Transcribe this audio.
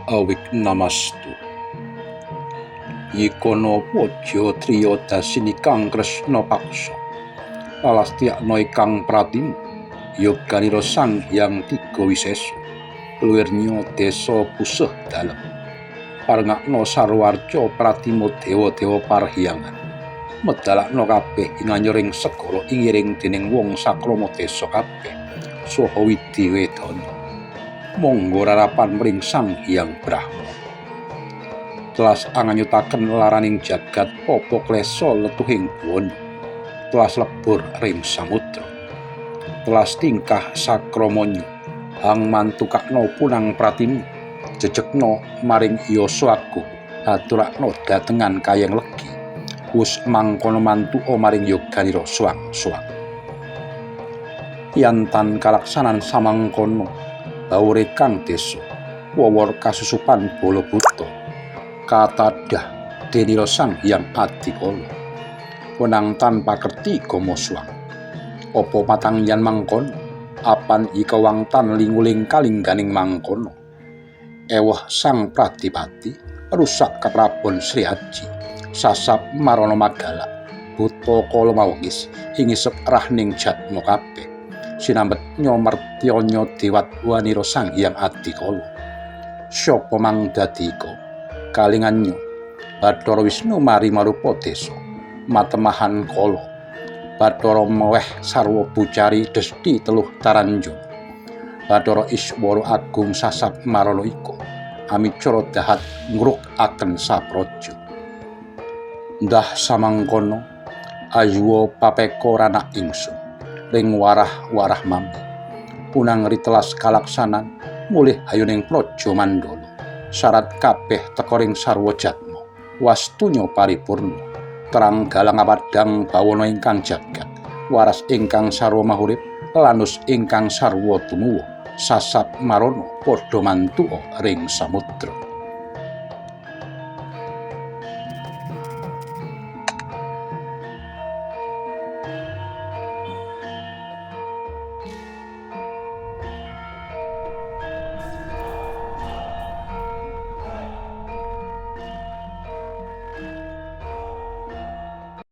Awignamastu. Yikana puja Triyodasini kang Kresna paksa. Lalastyakna ikang pratima yoganira Sang Hyang Tiga Wisesa. Luwirnya desa puseh dalem. Parengakna sarwarca pratima dewa-dewa parhyangan. Medalakna kabeh ing anyoring segara ingiring dening wong sakrama desa kabeh saha widhi wedana. Monggo rarapan mring Sang Hyang Brahma. Telas anganyutaken laraning jagat papa klesa letuhing buwana. Telas lebur ring samudra. Telas tingkah sakramanya hang mantukakna punang pratimi jejegna maring yasa agung aturakna datengan kayeng legi wus mangkono mantuka maring yoganira suang-suang. Yantan kalaksanan samangkono baure kang desa wowor kasusupan bala buta katadah denira Sang Hyang Adikala wenang tanpa kerti gama suang. Apa patang yan mangkono apan ika wangtan linguling kalingganing mangkono. Eweh sang pradipati rusak keprabon Sri Haji sasap marana magalak buta kala mawengis ingisep rahning jatma kabeh sinambet nyomertyanya dewat wanira Sang Hyang Adikala. Sapa mang dadi ika kalingannya Bathara Wisnu mari marupa desa matemahan kala. Bathara meweh sarwa bucari desti teluh taranjana. Bathara Iswara agung sasap marana ika amicara dahat ngrukaken sapraja. Ndah samangkono ayuwa papeka ranak ingsun ring warah-warah mami. Punang ritelas kalaksanan mulih hayuning praja Mandala. Syarat kabeh teka ring sarwa jatma wastunya paripurna. Terang galang apadang bawana ingkang jagat waras ingkang sarwa mahurip lanus ingkang sarwa tumuwa sasap marana padha mantuka ring samudra.